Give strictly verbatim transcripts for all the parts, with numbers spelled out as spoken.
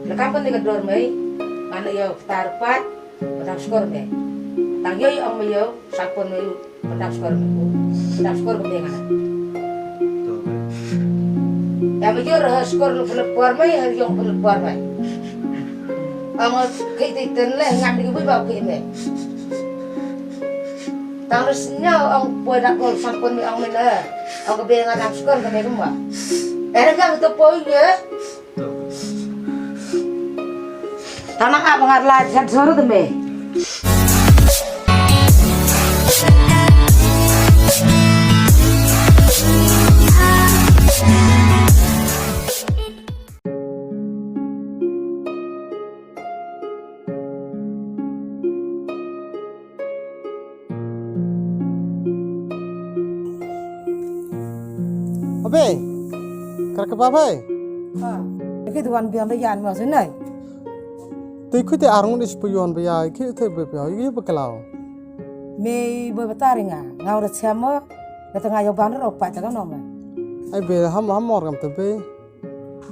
Lada kam pynlong ka dur mei, ngan ïa tar pat, pyndonkam skor mei. Tang ïa ïa ong mei ïa, Sanpon mei, pyndonkam skor mei. Pyndonkam skor mei ngan. Ïa mei ïa skor lu pynlong por mei, ïa ong pynlong por mei. Ong ki ti ten le ngam di bui ba ki mei. Tang lu sñiaw ong poi dak gol Sanpon mei ong mei le. Ong ka beng ngan skor ka mei kumba. Era ngam to poi ïa. Tang na ka ba ngat la chat soru te me. Abe, kar ka ba bai. Ha, ki tuan biang da yan ma sinai. Te khu te arung ni spu yon ba ya, ki te be be, yi ba kalau. Me ba ba taringa, ngau ra chamo, kata nga yo ban ro pa ta ka no ma. Ai be ham ham mor kam te be.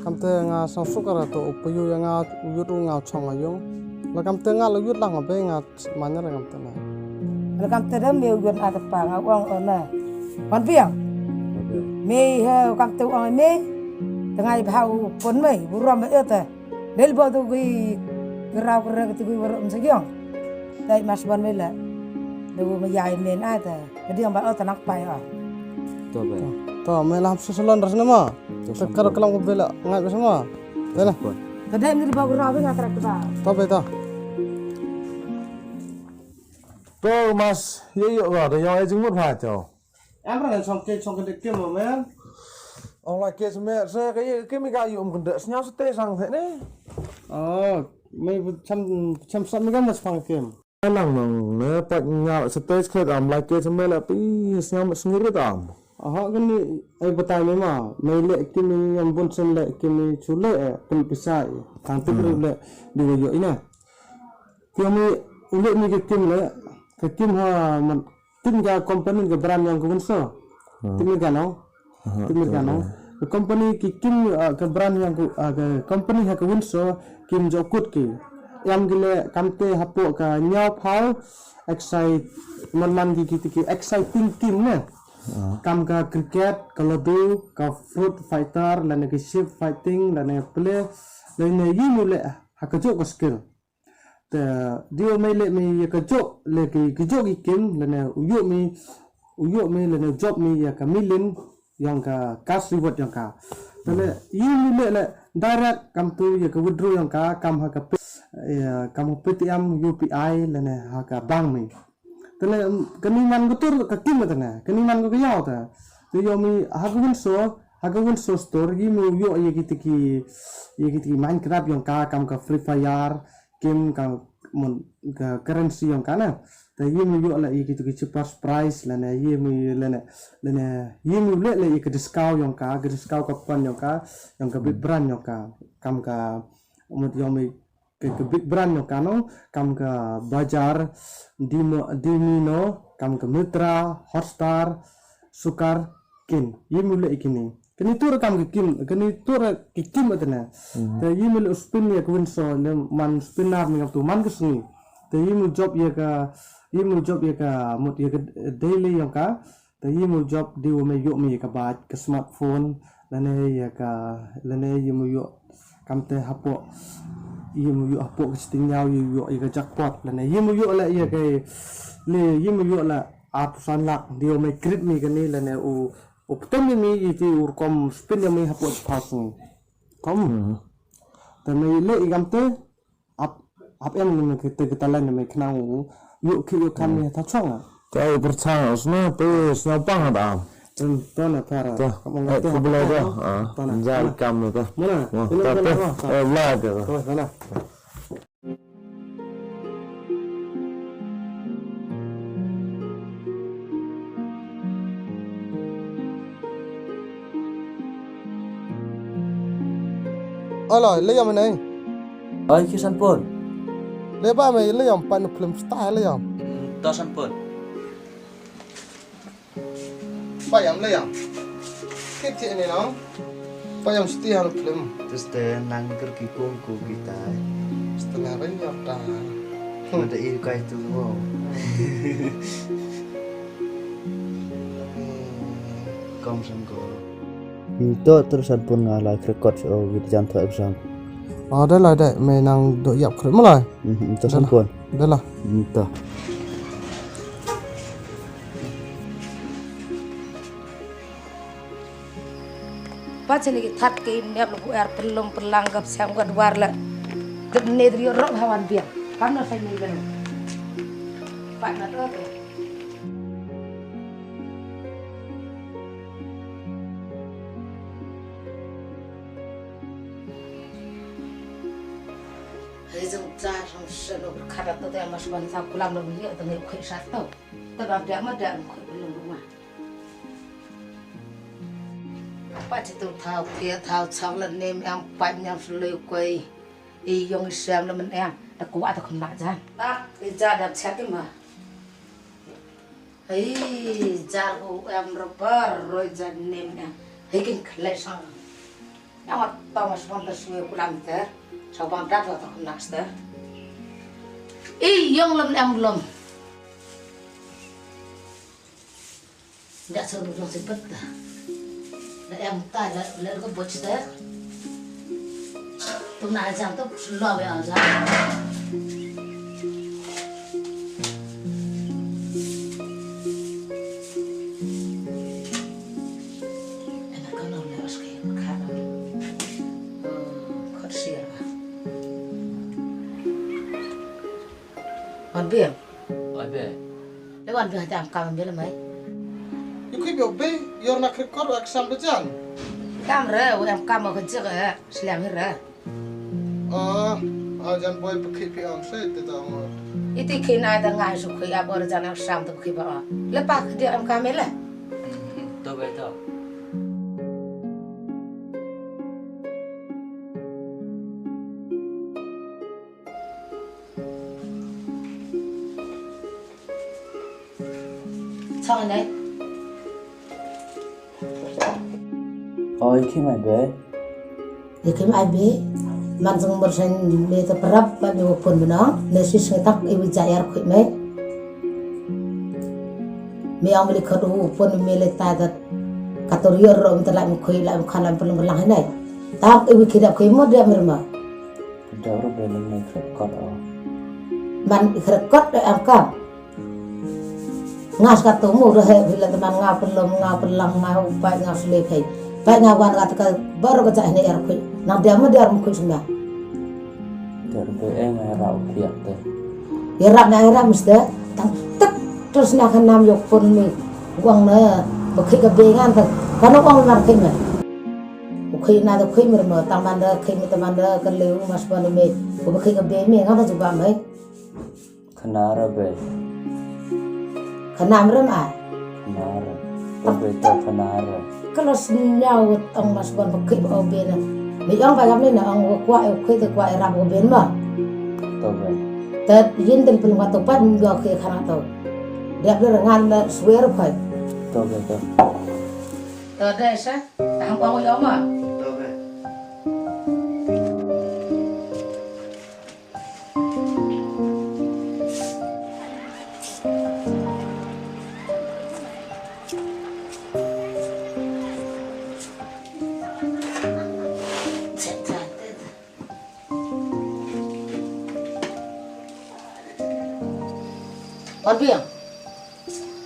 Kam te nga sang suk ra to u payu ya nga u yut u nga u chong ayung. La kam te nga la yut lang be nga manya ra kam te na. La kam te da me u yut a te pa nga u ong o na. Wan piang. Me he u kam te u ong me. Te nga i bha u pon me u rom me te. Del bo tu gui gerau kere tu gui rom sa giong. Tai mas ban me la. De u me ya i me na te. Ka diang ba o ta nak pai o. To be. To me la hap su salon ras nama. To kar kalam ko bela ngai be sama. Bela. Ka dai mi ba gura be nga krak ba. To be to. To mas ye yo ga de yo e jingmut pha to. Am ran song ke song ke de kim mo me. Ong la ke sme se ke ye ke mi ga yum ke de snya se te sang the ne. Oh, me cham cham sa me ga mas pang kim. Nang nang ne pat ngal stage khet am like sma la pi sngam sngirit am. Aha kani ai batai me ma me le kimi am bun sen le kimi chule e pun pisai. Tang tik ru le di wo yo ina. Kimi ule mi ke kim le ke kim ha man tin ka company ke brand yang ke wunso. Tin ka no. Aha, tin ka no. Ka company ki kim, ah, ka brand yang ku, ah, ka company ha ka Windsor kim jokut ki. Yang gile kamte hapo ka nyau pau excite man man ki ki ki exciting kim ne. Kam ka cricket, ka ladu, ka fruit fighter, lane ka ship fighting, lane play, lane yimule ha ka jok ka skill. Te dio mei le mei ya ka jok le ki ki jok ki kim lane u yok mei u yok mei lane u jok mei ya ka million yang ka cash reward yang ka. Te le yi mei le le direct kam tu ya ka withdraw yang ka kam ha ka P-, ya, kam ha Paytm U P I lane ha ka bank mei. Te le kani man ko tur ka kim te ne kani man ko ka yaw te. Te yo mei ha ka Windsor ha ka Windsor store yi mei u yok ya ki te ki ya ki te ki Minecraft yang ka kam ka Free Fire kim ka mon ka currency yong ka na. Te yim yu le i ki tu ki cheapest price lane yim le ne lane yim le le i ka discount yong ka ka discount ka pan yong ka yong ka big brand yong ka kam ka mut yong mi ka ka big brand yong ka no kam ka Bazaar, Dimo Dimino kam ka Myntra, Hotstar, Sukar kin yim le i kini. Kani tur kam ki kim, kani tur ki kim atene. Te yim le u spin ya ka Windsor le man spin nar ni tu man ka sngi. Te yim u job ya ka yim u job ya ka mut ya ka daily ya ka. Te yim u job di u me yok mi ya ka bike ka smartphone lane ya ka lane yim u yok kam te hapo. Yim u yok hapo ka sting yaw yu yok ya ka jackpot lane yim u yok le ya ka le yim u yok le ap san lak di u me crit mi kani lane u U ptem ïa mi ïa ki u rukom spin ïa mi hapoh phaw sngi. Kom. Te me le i gam te ap ap em ne me kete kete line me khnang u yu ki yu kam me ta chong. Te i perchang usna pe sna pang da. Ten tona para. Te. Kom ngam te. Ku bela da. Ah. Tona. Jai kam ne te. Mana? Te. Eh, bela da. Tona. Alo, le yam ne? Oi, ki san pun. Le ba me le yam pan film star le yam. To san pun. Ba yam le yam. Kit kit ni no. Payung stia film. Terus te nang ker ki kung ku kita. Setengah banyak ta. Ada iu kai tu wo. Kom sang ko. Ito terus an pun ngalai krekot so wit jan to exam. Oh, da la da me nang do yap krek malai. Mhm, to san pun. Da la. Ito. Ba chini ki that ki nep lu er pelum pelang gap sem gap war la. Dep ne dri ro ha wan biang. Kam na sai ni ben. Pa na to. Hei jong cha jong seno khat to te mas ban sa kulam lo ni te ne khoi sa to. Te ba dia ma dia khoi pelum ma. Pat tu thau pia thau chak la nem em pat nyam sului koi. I yong i sem la men em. Ta kuwa ta khum na jan. Ta i ja dap chak i ma. Hei ja u em rubber roi ja nem em. Hei kin khle sang. Yang wat ta mas pon ta sui kulam te. Sa bang dat ta khum na ste. I yong la men em lom. Nda sor bu jong sipet ta. La em ta la la ko boch ta. Tu na jam tu slow ya jam. Ena kono le oske khana. Khot sia. Wan biang. Oi be. Le wan biang jam kam biang le mai. Yu kui biang be, yor na krik kor ak sam bejan. Kam re, u em kam ka jik eh, sliam hi re. Ah, a jan boy pekhi pi ang se te ta ang. Iti khi nai da ngai su khi a bor jan ak sam te pekhi ba. Le pa dia em kam le. To be to. Chang nai. Oi, khi mai be. Ye khi mai be. Man jong mor sen me ta prap ba me pon bena. Ne sis ngetak e wi jayar khui mai. Me ang me li khot u pon me le ta da. Kator yor ro me ta la me khui la me khan la me pon lang nai. Tak e wi khi dap khui mo dia me ma. Dawr be nang nai khrek kot o. Man khrek kot de am kap. Nga skat tu mu de he bila teman nga pelom nga pelang nga upai nga sule phai. Pai nga wan nga teka baru ka jah ne er kui. Nang dia mu dia mu kui semia. Dawr be eh nga ra u khiak te. Ya rap na era mister. Tang tek terus na khanam yok pon mi. Wang na bekhi ka bengan te. Kanu wang mar khi me. U khih na da khih mir mo tang man da khih mir ta man da ka leu mas ban me. U ba khih ka be me nga ba ju ba me. Khanara be. Khanam ram ai. Khanara. Ka be ta khanara. Ka lo sniaw tang mas ban ba khih ba be na. Me ong ba gam ni na ong ba kwa e khih ta kwa e rap ba be ma. To be. Ta yin den pun wa to pat mi ga khih khana to. Dia be ngan na swear khoi. To be to. To de sa. Tang kwang u yom ah. Wan biang.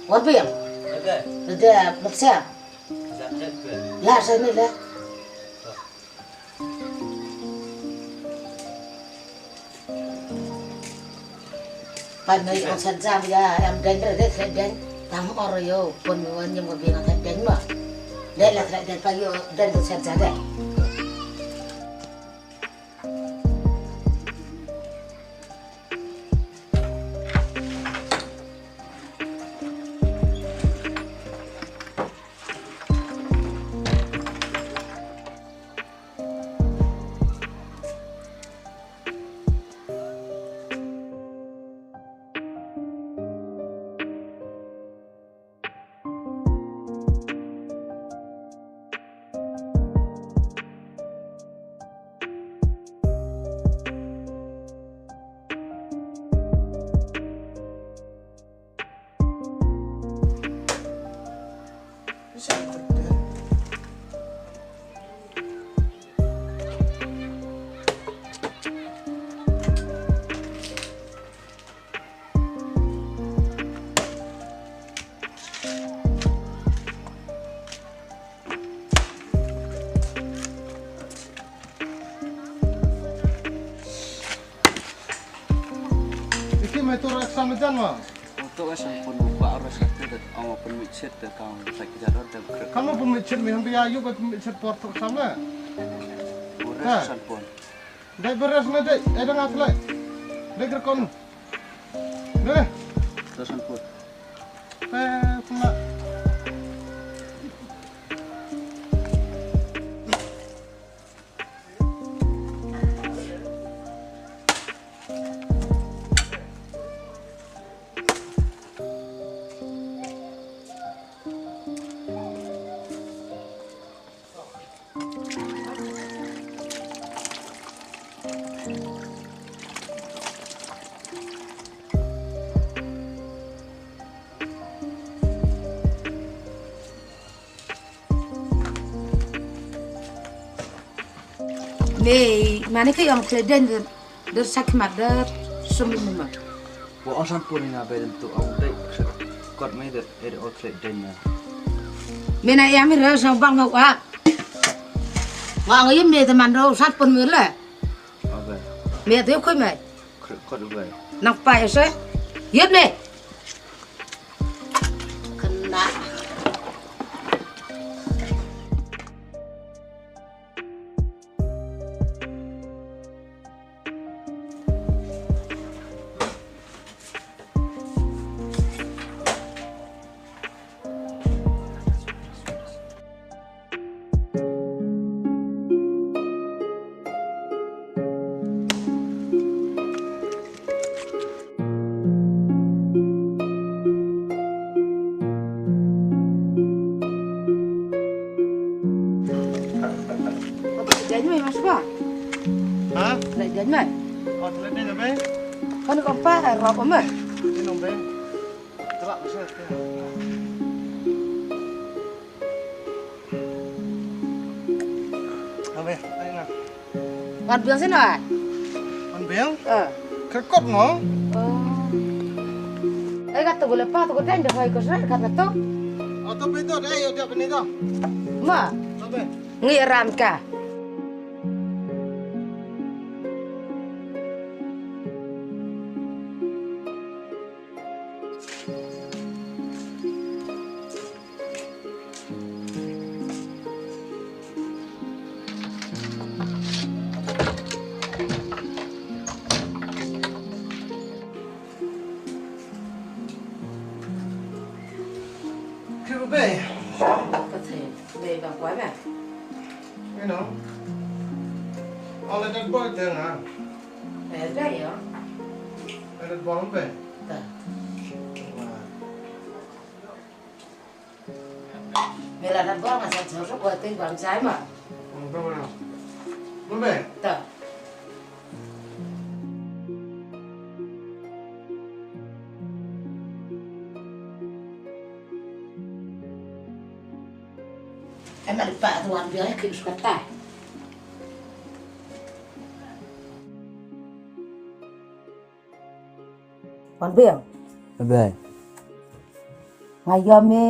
Wan biang. Ada. Ada, maksa. Ada, ada. La, sini la. Pan noi ang san jam ya, em den re de thre den. Tam or yo, pon yo nyem ko bina thre den ma. De la thre den pa yo, den ko san jam de. Ito rak sam jan ma. Uto ka san pun ba ora sa te dat ong pun mit set te kang sa ki jador te krek. Kamu pun mit set mi hamba ya yu ba pun mit set por tok sam la. Ora san pun. Dai beres na dai, eh dang atle. Dai krek kon. Dai. Ora san pun. Eh, pun. Nei, mane ka ïong kle den der, der sak mat der sum ni ma. Wa ong san pun ina be den tu ong dei kot mai der er o kle den na. Me na ya mi ra sang bang ma wa. Nga ong yim me te man do san pun me le. Oke. Me te khoi mai. Kre kot be. Nang pai se. Yim me. Kena. Jangan mai mas ba. Ha? Lai jangan mai. Oh, telah dia nyampe. Kan kau pa rap mai. Ini nombe. Telah masuk. Abe, ai na. Wan biang sino ai? Wan biang? Eh. Krekot ngo. Oh. Ai kat tu gule pa tu gudang dah ai ko sra kat tu. Atau betul deh, yo dia benih tu. Ma. Abe. Ngi ram ka. Kru be. Ka thei be ba kwai be. You know. All that boy thing, huh? Be be yo. All that boy be. Ta. Wow. Me la na bor nga sa jor ko te bang jai ma. Bang bang. Bang be. Ta. Em ada pa tu wan biar ke suka ta. Wan biang. Bye. Nga ïa me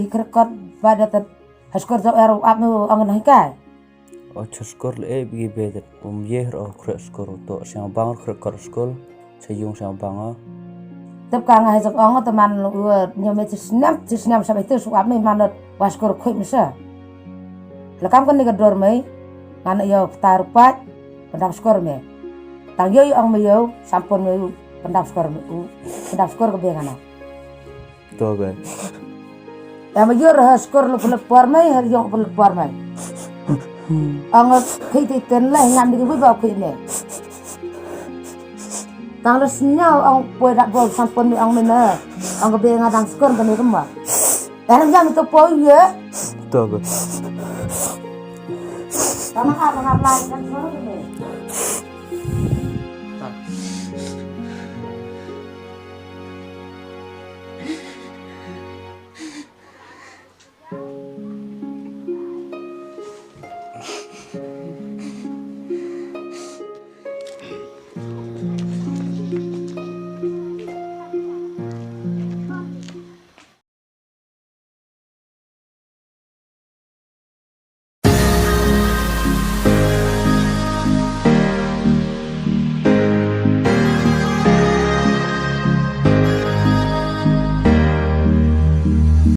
hi krekot ba da tat ha skor jong er u ap me u ong na hi kai. O cha skor le e bi be da um ye ro kre skor to siang bang krekot skor cha yung siang bang. Tep ka nga hi jong ong te man u nya me chi snem chi snem sa be tu su ap me man wa skor khoi me sa. Lekam kan ni ka dor me ngan ïa ptar pat. Pyndap skor me. Tang ïoh ïoh ong me ïoh sampun me u pyndap skor me u pyndap skor ka beng ana. To be. Ya me ïoh ha skor lu pynlut por me ha ïong pynlut por me. Ong khei te ten le ngam ding bui ba khei me. Tang le sñiaw ong poi dap bol sampun me ong me na. Ong ka beng nga dang skor ka me kemba. Erang jam to poi ye. To be. Tama ka tama lai kan skor me.